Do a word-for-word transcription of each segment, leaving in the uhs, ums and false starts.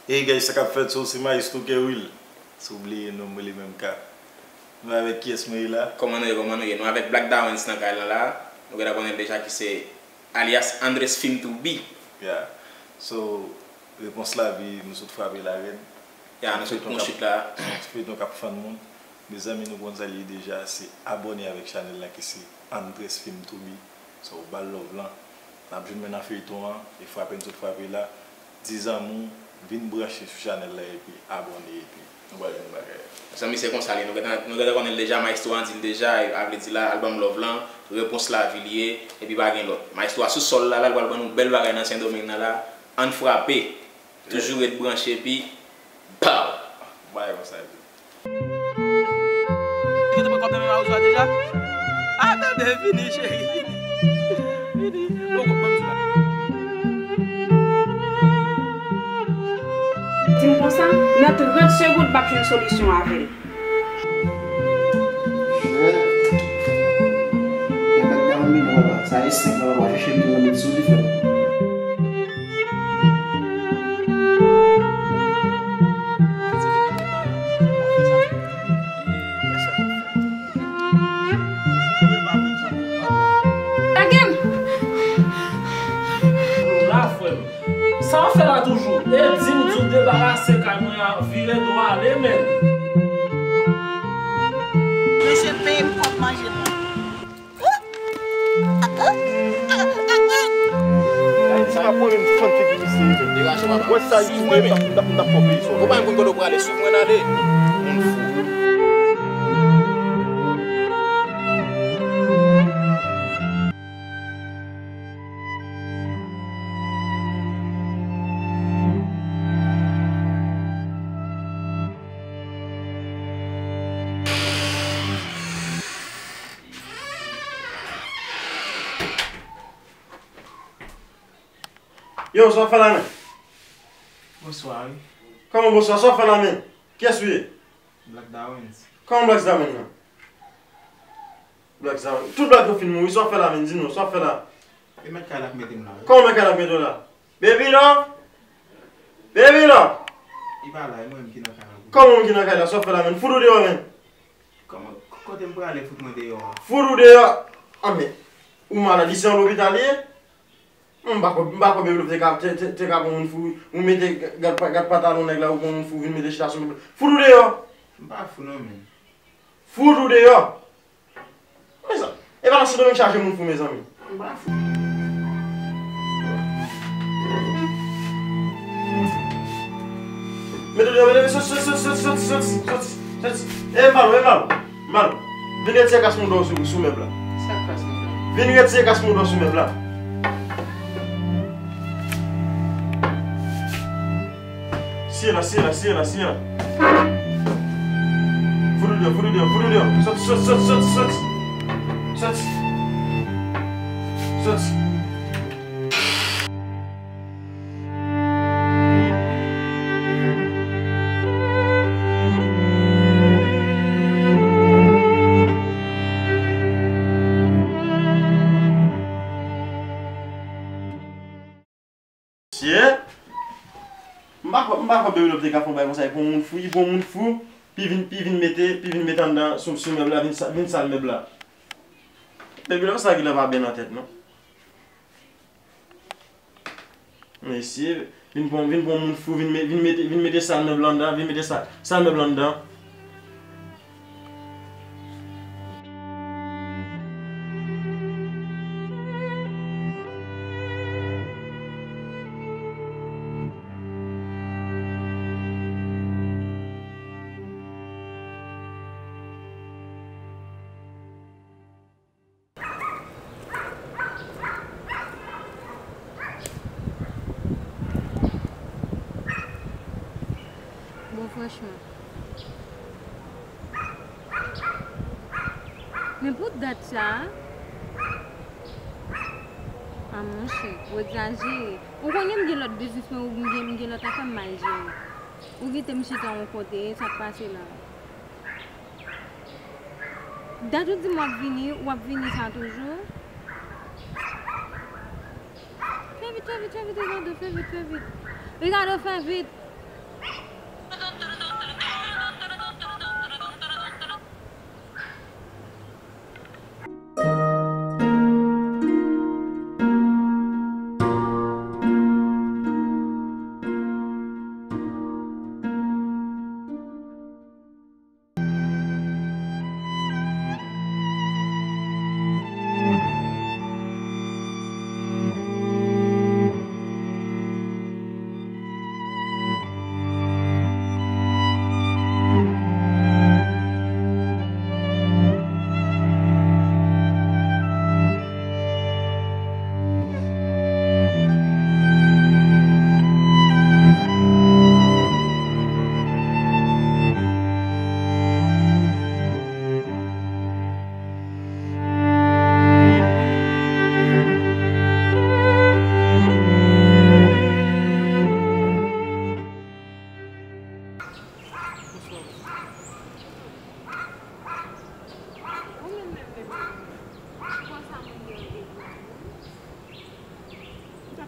Hey guys, sa k ap fèt? So, se Maestro Kerwil. Si w bliye non m, rele menm ka. Nou avèk kiyès mwen ye la? Kòman nou ye, kòman nou ye? Nou avèk Black Dawens nan kay lan la. Nou gentan konnen l deja ki se alyas Andres Film to Be. Yeah. So, Repons Lavi, nou sot frape la rèd. Yeah, nou sot pran chit la. Se yon feyton k ap fann moun. Mezanmi, nou konn sa l ye deja, se abòne avèk chanèl la ki se Andres Film to Be. So, ba l love lan. N ap jwenn mwen nan feyton an, e frape n sot frape la. Di zanmi w, vin branche sou chanèl la epi abòne epi nou pral jwenn bagay. Zanmi, se konsa l ye, nou gentan, nou gentan konnen l deja, Maestro an di l deja, a vle di la, album Love lan, Repons Lavi l ye, epi pa gen lòt. Maestro a sou sòl la, la, l pral ban nou bèl bagay nan Sendomeng nan la, ann frape, toujou ret branche, epi, pow! Bagay konsa epi. Li te pran kòb nan men mawozo a deja? Ah, bebe, vini, cheri, vini. Vini. Bon, bon, bon, bon. Di m konsa, nan trant segonn, m ap jwenn solisyon avè l. Sa e senp, papa, chèche mil nan mil sou li fè. Lage m! Nou la, frè m. Sa w ap fè la toujou? E di m di w debarase kay mwen an, vire do ale, menn. Mesye peye m kòb manje mwen. Ayiti pa pou menm fann figi misye. Wè sa YouTube, m t ap, m t ap, m t ap fè w peye sa. Ou pa menm konn kote w prale, swiv mwen ale. Moun fou. Yo, sa w ap fè la menm? Bonswa, wi. Kòman bonswa? Sa w ap fè la menm? Kiyès ou ye? Black Dawens. Kòman Black Dawens nan? Black Dawens. Tout black yo fin mouri, sa w ap fè la menm? Di nou, sa w ap fè la? E mèt kay la k mete m la, wi. Kòman mèt kay la k mete w la? Baby love? Baby love? Li pa la, e mwen menm ki nan kay la. Kòman mwen ki nan kay la? Sa w ap fè la menm? Fout ou deyò menm? Kòman, kote m prale fout mwen deyò a? Fout ou deyò? Ah, men, ou malad, li se yon lopital li ye? M pa kwè, m pa kwè Baby Love te ka, te, te, te ka pran moun fou, ou mete gad, gad patalon nèg la, ou pran moun fou, vin mete chita sou moun. Fout ou deyò! M pa fou non, men. Fout ou deyò! Mezanmi, e pa nan Sendomeng chaje moun fou, mezanmi. M pa fou. Mete deyò, mete, soti, soti, soti. E Malo, e Malo, Malo. Vin retire kas mouda w sou, sou mèb la. Sa kas mouda? Vin retire kas mouda w sou mèb la. Siye la, siye la, siye la, siye la. Fout ou deyò, fout ou deyò, fout ou deyò. Soti, soti, soti, soti, soti. Soti. Soti. Mesye, m pa kwè, m pa kwè Baby Love te ka fè yon bagay konsa, li pran moun fou, li pran moun fou, pi vin, pi vin mete, pi vin mete anndan sou, sou mèb la, vin sa, vin sal mèb la. Baby Love sa genlè pa byen nan tèt non. Mesye, vin pran, vin pran moun fou, vin me-, vin mete, vin mete sal mèb la anndan, vin mete sa, sal mèb la anndan. Bon, franchman. Men pou dat sa a, a monchè, ou egzajere. Ou konnen m gen lòt biznis mwen, ou m gen, m gen lòt afè m mal jere. Ou kite m chita yon kote, sa k pase la? Dat ou di m w ap vini, w ap vini sa toujou? Fè vit, fè vit, fè vit, Ricardo, fè vit, fè vit. Ricardo, fè vit.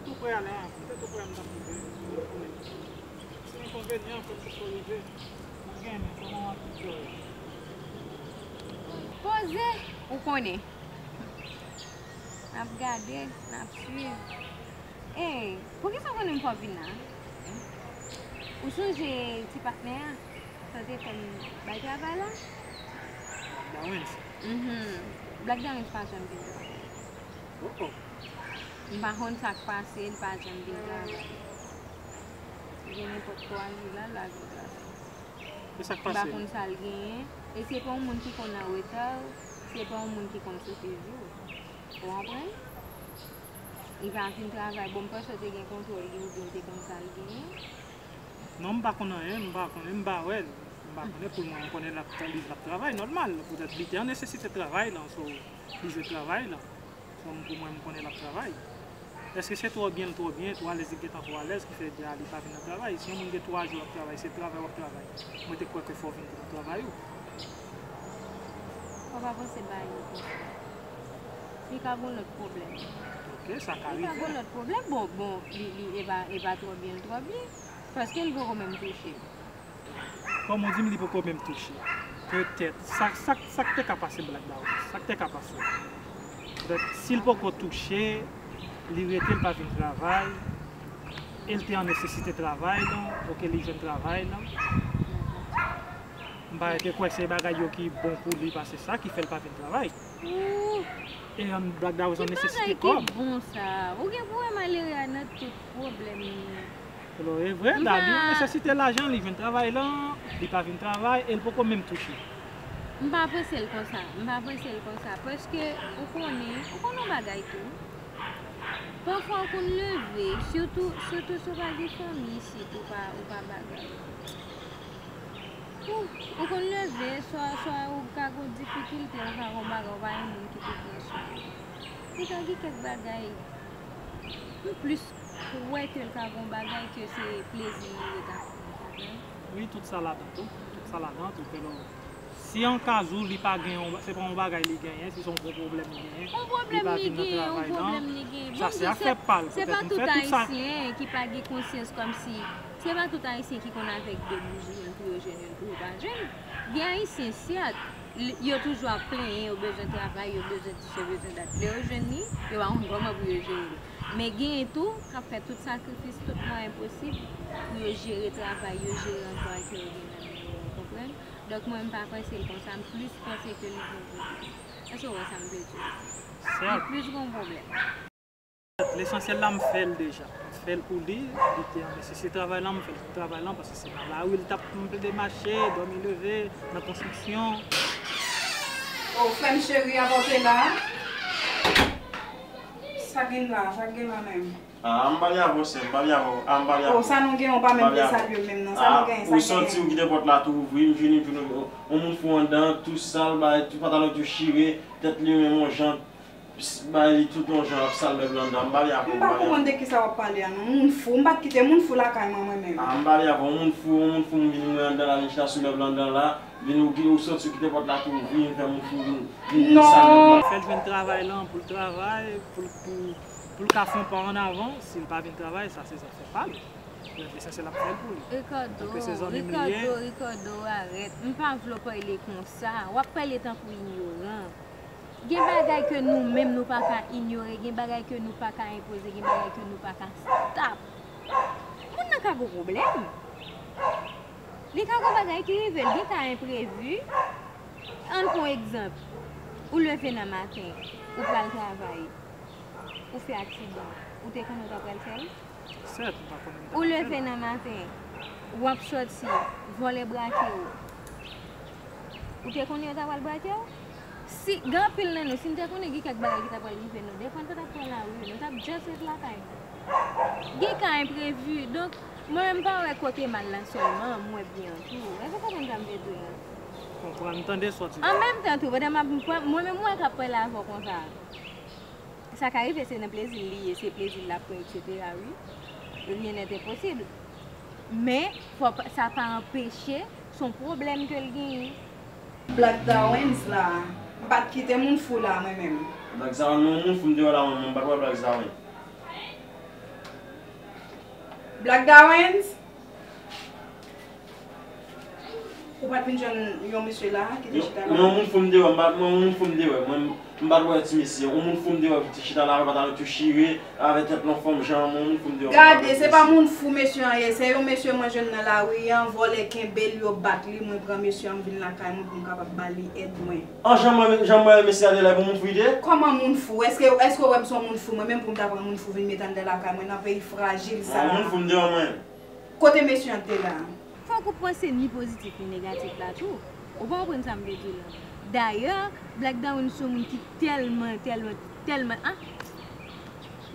Tou prè ale an, m te tou prè m t ap rive. Se enkonvenyan, fòk m tou prè rive. M gen men, kòman w ap di yo? Poze, ou konnen. N ap gade, n ap swiv. Ey, poukisa w konnen m fè w vin la? Ou sonje ti patnè a? Sa w te fè m bay travay la? Black Dawens? Mhm. Black Dawens pa janm vin travay. Oh oh. M pa konn sa k pase, l pa janm vin travay. Gen nenpòt twa jou la, l pa vin travay. E sa k pase? M pa konn sa l genyen. E se pa yon moun ki konn an reta, se pa yon moun ki konn sote jou. Ou konprann? Li pa vin travay. Bon, m panse w te gen kontwòl li oubyen w te konn sa l genyen. Non, m pa konn anyen, m pa konnen, m pa wè l. M pa konnen, pou mwen, m konnen l ap, li, l ap travay nòmal. Poutèt li te an nesesite travay lan, so, li jwe travay lan. So, m, pou mwen, m konnen l ap travay. Èske se twò byen l twò byen, twò alèz li gentan twò alèz ki fè li pa vin nan travay? Si yon moun gen twa jou l ap travay, se travay w ap travay, mwen te kwè ke fò w vin nan travay ou. Ou pa panse bagay yo konsa. Li ka gon lòt pwoblèm. Ok, sa ka rive. Li ka gon lòt pwoblèm. Bon, bon, li, li, e pa, e pa twò byen l twò byen. Paske l poko menm touche. Kòm ou di m, li poko menm touche. Petèt. Sa, sa, sa k te ka pase Black Dawens? Sa k te ka pase? Petèt, si l poko touche, li rete, l pa vin travay, e l te an nesesite travay lan, ok, li jwenn travay lan. M pa rete kwè se bagay yo ki bon pou li pase sa ki fè l pa vin travay. E an Black Dawens an nesesite kòb. Ki bagay ki bon sa? Ou gen pou wè malere a nan tout pwoblèm li. Lo, e vre, Dani an nesesite lajan, li jwenn travay lan, li pa vin travay, e l poko menm touche. M pa panse l konsa, m pa panse l konsa, paske ou konnen, ou konn yon bagay tou. Pafwa ou konn leve, sitou, sitou si w pa gen fanmi isit, ou pa, ou pa bagay. Ou, ou konn leve, swa, swa ou ka gon difikilte, ou ka gon bagay, ou pa gen moun ki pou pran swen ou. Li ka gen kèk bagay. M plis kwè ke l ka gon bagay ke se plezi li ret ap pran, ou konprann? Wi, tout sa ladan tou. Tout sa ladan tou, pero si an ka ou li pa gen yon, se pa yon bagay li genyen, si se yon gwo pwoblèm li genyen, li pa vin nan travay lan, sa se afè pa l, petèt m fè tout sa. Se pa tout Ayisyen ki pa gen konsyans kòmsi Se pa tout Ayisyen ki konn avèk de bouji youn pou yo jwenn youn pou yo pa jwenn. Gen Ayisyen, sèt, yo toujou ap plenyen, yo bezwen travay, yo bezwen dis, yo bezwen dat. Lè yo jwenn li, yo pa konn kòman pou yo jere li. Men genyen tou k ap fè tout sakrifis, tout mwayen posib pou yo jere travay yo, jere anplwa ke yo gen nan men yo, ou konprann? Donk mwen, m pa panse l konsa, m plis panse ke li gen pwoblèm. Èske w wè sa m vle di w? Li plis gen yon pwoblèm. Lesansyèl la m fè l deja. M fè l pou li, li te an nesesite travay lan, m fè l travay lan paske se nan lari l t ap plede mache, dòmi leve, nan konstriksyon. Oh, frè m cheri, apòte la. Sa gen la, sa gen la menm. Ah, m pale avè w, sè m, m pale avè w. Ah, m pale avè w. Oh, sa nou gen, ou pa menm te salye m menm non. Sa nou gen, sa gen. Ou sòti, ou kite pòt la tou ouvri, m vini, m jwenn yon moun fou anndan, tou sal, bagay, tout pantalon tou chire, tèt li menm yon jan. Bay li tout yon jan ap sal mèb lan anndan. M pa vle avè w, m pa vle avè w. M pa konprann de kisa w ap pale a non. Moun fou, m pa t kite moun fou lakay mwen, mwen menm. Ah, m pa vle avè w. Moun fou, yon moun fou, m vin mwen anndan la, vin chita sou mèb lan anndan la, vin ou, ou sòti, ou kite pòt la tou ouvri, vin fè moun fou, vin, vin, vin sal mèb lan. Fè l jwenn travay lan, pou l travay, pou l, pou, pou l ka fè yon pa an avan, si l pa vin travay, sa se zafè pa l. Lesansyèl ap fè l pou li. Ricardo, Ricardo, Ricardo, arèt. M pa vle w pale konsa. W ap pale tankou inyoran. Gen bagay ke nou menm nou pa ka inyore, gen bagay ke nou pa ka enpoze, gen bagay ke nou pa ka stop. Moun nan ka gon pwoblèm. Li ka gon bagay ki rive l, gen ka enprevi. Ann pran egzanp. Ou leve nan maten, ou pral travay, ou fè aksidan. Ou te konnen w ta pral fè l? Sèt, m pa konnen m ta pral fè l. Ou leve nan maten, w ap sòti, vòlè brake w. Ou te konnen yo ta pral brake w? Si, gen anpil nan nou, si n te konnen gen kèk bagay ki ta pral rive nou, defwa n pa t ap pran lari, nou t ap just ret lakay nou. Gen ka enprevi, donk, mwen menm m pa wè kote mal la sèlman, m wè byen an tou. Èske w konprann sa m vle di w la? Konprann, m tande sa w di la. An menm tan tou, pandan m ap, mwen menm m wè k ap pale avè w konsa. Sa ka rive se nan plezi l li ye, se plezi l l ap pran, etsetera, wi. Rien n'est impossible. Men, fò pa, sa pa anpeche, se yon pwoblèm ke l genyen. Black Dawens la, m pa t kite moun fou la, mwen menm. Black Dawens, non, moun fou m te wè la, mwen, mwen pa t wè Black Dawens. Black Dawens, ou pa t vin jwenn yon mesye la ki te chita la? Mwen, yon moun fou m te wè, m pa, mwen, yon moun fou m te wè. Mwen, m pa t wè ti mesye. Yon moun fou m te wè ki te chita la, pa t tou chire, avè tèt l anfòm, jan yon moun fou m te wè. Gade, se pa moun fou mesye an ye, se yon mesye mwen jwenn nan lari an, vòlè kenbe l, yo bat li, mwen pran mesye an, m vin lakay mwen pou m kapab ba li èd mwen. An, jan mwen, jan mwen, mesye a te la, pou moun fou li te? Kòman moun fou? Èske, èske w wè m se yon moun fou mwen menm pou m ta pran moun fou vin met anndan lakay mwen nan peyi frajil sa a? Yon moun fou m te wè mwen. Kote mesye an te la? Fòk ou panse ni pozitif ni negatif la tou. Ou pa konprann sa m vle di w la. Dayè, Black Darwin se yon moun ki tèlman, tèlman, tèlman, ah!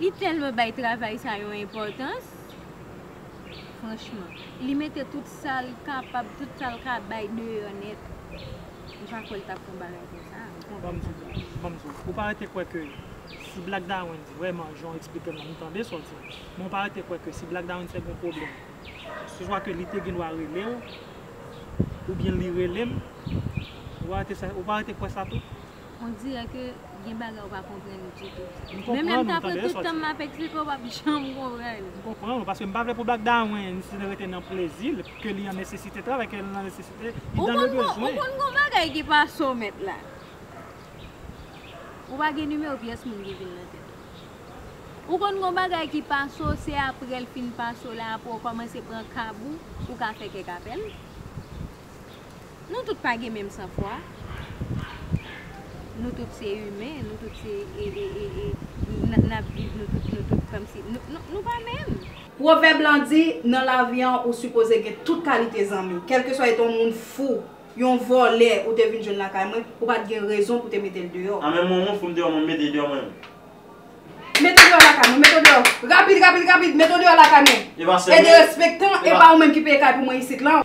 Li tèlman bay travay sa yon enpòtans. Franchman, li mete tout sa l kapab, tout sa l ka bay deyò nèt. M pa kwè l t ap fè yon bagay konsa. Ou konprann sa m vle di? Ban m di w, ou pa rete kwè ke si Black Darwin vrèman, jan w eksplike m lan, m tande sa w di, men ou pa rete kwè ke si Black Darwin te gen yon pwoblèm, se swa ke li te gen dwa rele w, oubyen li rele m, ou pa rete sa, ou pa rete kwè sa tou? On dirè ke gen bagay ou pa konprann ditou. M konprann ou, m tande sa w di. Menm lè m ta pran tout tan m ap eksplike w, w p ap janm konprann. M konprann ou, paske m pa vle pou Black Darwin, si l rete nan plezi l, ke li an nesesite travay, ke li nan nesesite, li dans le besoin. Ou konn gon bagay ki pase w mèt la. Ou pa gen nimewo pyès moun ki vin nan tèt ou. Ou konn gon bagay ki pase w, se apre l fin pase w la, apre w kòmanse pran kab ou, ou ka fè kèk apèl. Nou tout pa gen menm sanfwa. Nou tout se imen, nou tout se, e, e, e, e, n, n ap viv, nou tout, nou tout kòmsi, nou, nou, nou pa menm. Pwovèb lan di, nan lavi an, ou sipoze gen tout kalite zanmi. Kèlkeswa e te yon moun fou, yon vòlè, ou te vin jwenn lakay mwen, ou pa t gen rezon pou te mete l deyò. A, men mwen, yon moun fou m te wè mwen, m mete l deyò mwen menm. Mete w deyò lakay mwen, mete w deyò. Rapid, rapid, rapid, mete w deyò lakay mwen. E pa sèl mwen. E derespektan, e pa ou menm ki peye kay pou mwen isit lan.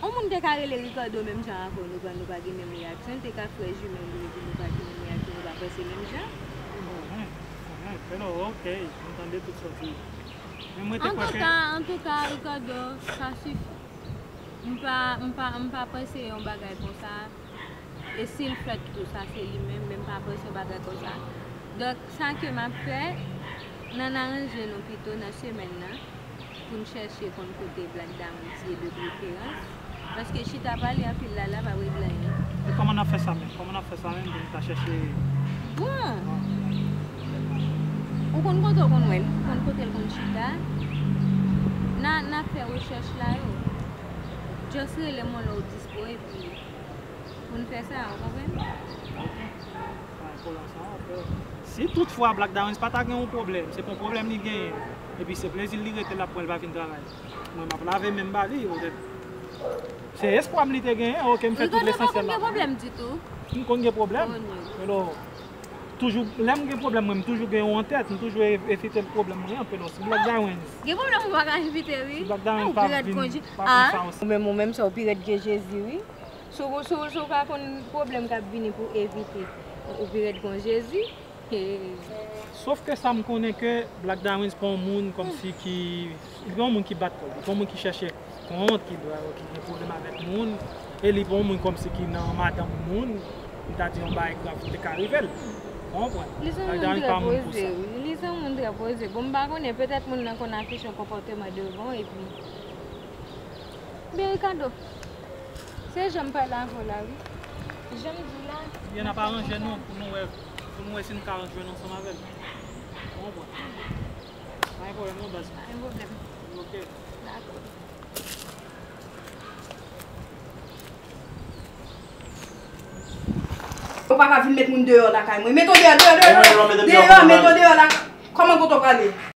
On moun te ka rele Ricardo menm jan avè w, nou pa, nou pa gen menm reyaksyon. Li te ka frè jimèl li, epi nou pa gen menm reyaksyon, nou pa panse menm jan. Enhen, enhen. Hello, ok, m tande tout sa w di. Men mwen te kwè ke... Antouka, antouka, Ricardo, sa sifi. M pa, m pa, m pa panse yon bagay konsa. E si l fèt tou, sa se li menm, men m pa panse yon bagay konsa. Donk, sa ke m ap fè, n ann aranje nou pito nan semèn nan, pou n chèche konn kote Black Dawens ye de preferans. Paske chita pale anpil la, la p ap regle anyen. E kòman n ap fè sa menm? Kòman n ap fè sa menm pou n ta chèche? Bon! Ou konn kote w konn wè l, ou konn kote l konn chita. N a, n ap fè rechèch la yo. Just rele m lè w dispo, epi pou n fè sa, ou konprann? Ok. Sa enpòtan sa, ok. Si toutfwa Black Dawens pa ta gen yon pwoblèm, se pa yon pwoblèm li genyen, epi se plezi l li rete l ap pran, l pa vin travay, mwen m ap lave men m ba li, poutèt se espwa m li te genyen, ok, m fè tout lesansyèl la. Ricardo pa konn gen pwoblèm ditou. M konn gen pwoblèm. Konn yo. Hello. Toujou, lè m gen pwoblèm, mwen, m toujou gen yon an tèt, m toujou e-, evite pwoblèm mwen an, hello. Si Black Dawens... Gen pwoblèm ou pa ka evite, wi. Si Black Dawens pa vin, pa vin sa. Ou menm, ou menm, sa ou pi rèd ke Jezi, wi. Si w, si w, si w ka konn pwoblèm k ap vini pou w evite, ou pi rèd kon Jezi. Sof ke sa m konnen ke Black Dawens pa yon moun kòmsi ki, li pa yon moun ki bat kò l, li pa yon moun ki chèche kont, ki, ki gen pwoblèm avèk moun, e li pa yon moun kòmsi ki nan madanm moun, m ta di yon bagay grav ki te ka rive l. Ou konprann? Black Dawens pa moun pou sa. Li se yon moun trè poze, wi. Li se yon moun trè poze. Bon, m pa konnen, petèt moun nan konn afiche yon konpòteman devan w, epi Byen, Ricardo, se jan m pale avè w la, wi. Jan m di w la. Byen, n ap aranje nou pou nou wè, pou nou wè si n ka jwenn ansanm avè l. Ou konprann? Pa gen pwoblèm non, baz. Pa gen pwoblèm. Ok. Dakò. Ou pa ka vin met moun deyò lakay mwen. Mete w deyò, deyò, deyò, deyò. Deyò, mete w deyò la. Kòman kote w prale?